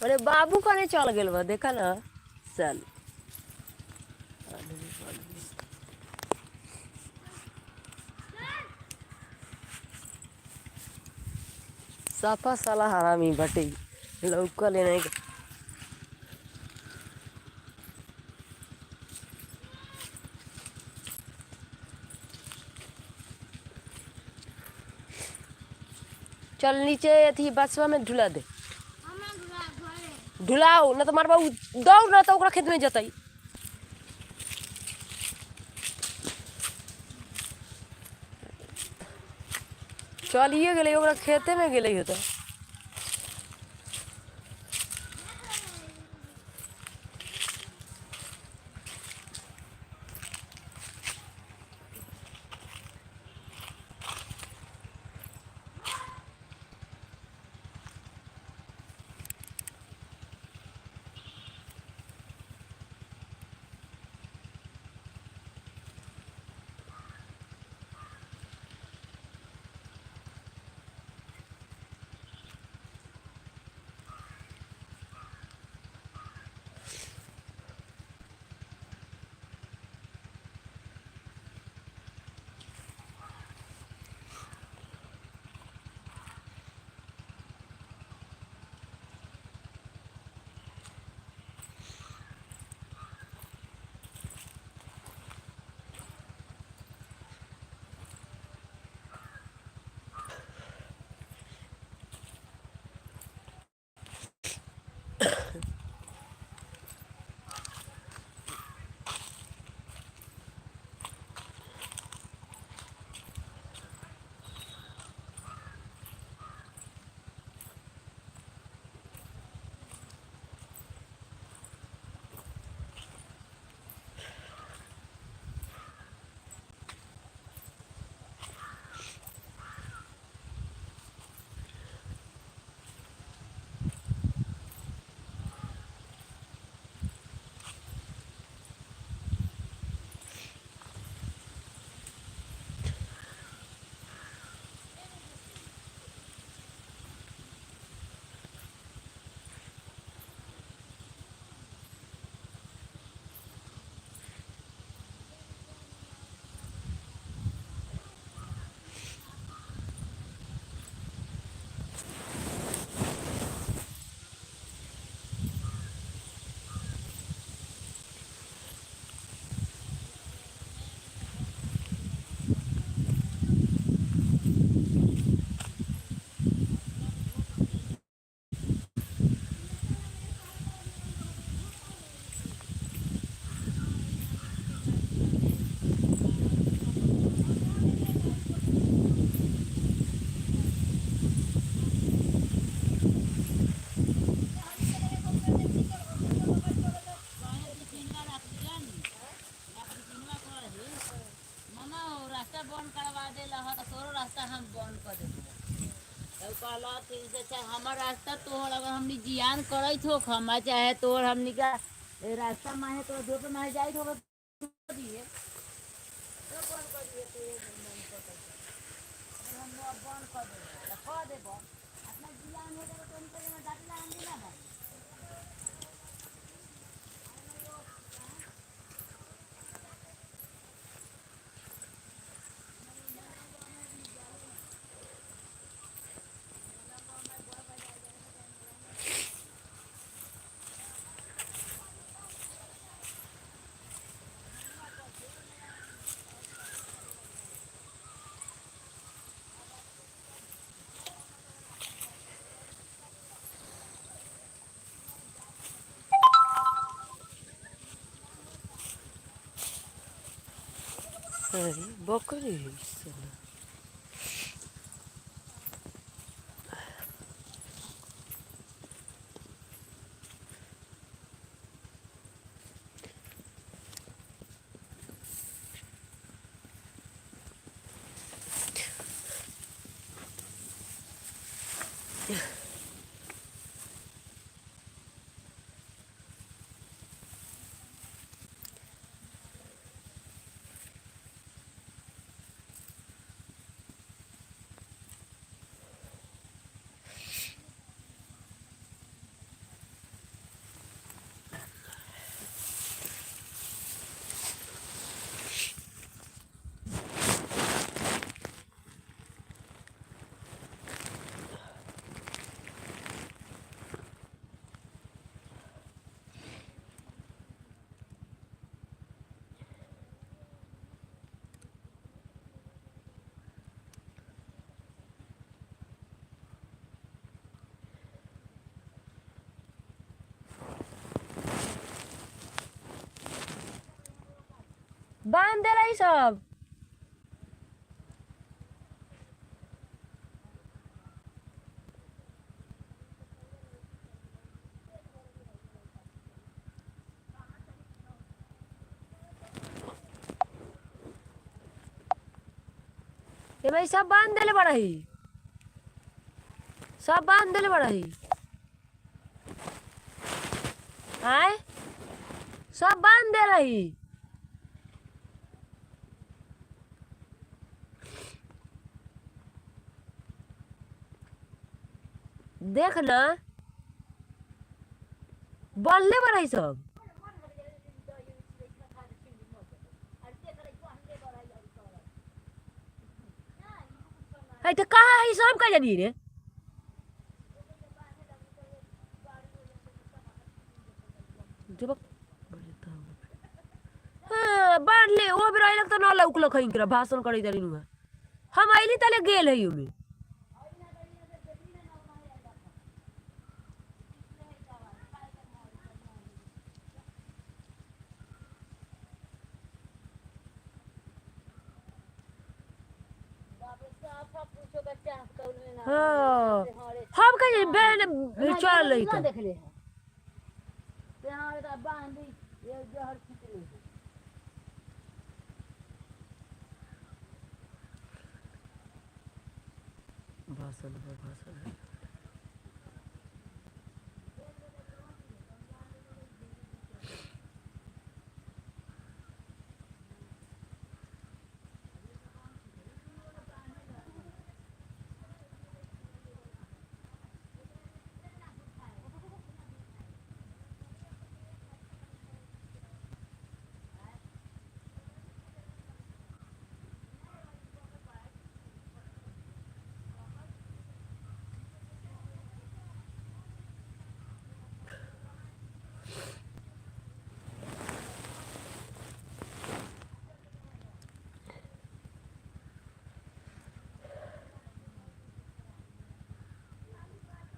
अरे बाबू कने चल गेल बा, देखा ना। चल साफा साला हरामी बटे लौका लेने के। चल नीचे अथी बसवा में ढुला दे। हमरा घरे। ढुलाओ ना तो मार बाबू दौड़ ना तो ओकरा खेत में जतई। चलिए गेलै ओकरा खेते में गेलै होतै। मामा वो रास्ता बंद करवा देला ह त तोरो रास्ता हम बंद कर देबो। तब कहला कि से अच्छा हमर रास्ता तोहर अगर हमनी जियान करत हो हमा चाहे तोहर हमनी का ए रास्ता माहे तोर जोत माहे जाइत हो दिए तो बंद कर दिए तो बंद कर दे। हम बंद कर देबो त कर देबो अपना जियान हो जाबो तो हम पे डाटला हमनी ना बा। अरे बकरी है साला। बांध दे रही सब। ए भाई सब बांध देले बड़ा ही, सब बांध देले बड़ा ही। आए सब बांध दे रही। देख ना बांधले बड़ा ही सब। है तो कहाँ है सब का जानी रे। जब हाँ बांध ले वो भी रहे तो ना लौकलक है इनकरा भाषण करे तारी नुआ। हम आइली तले गेल है ओमे। हाँ हम कहीं बहन चल रही था। देख ले यहाँ बांध दी ये जहर खींच ली। भाषण पर भाषण।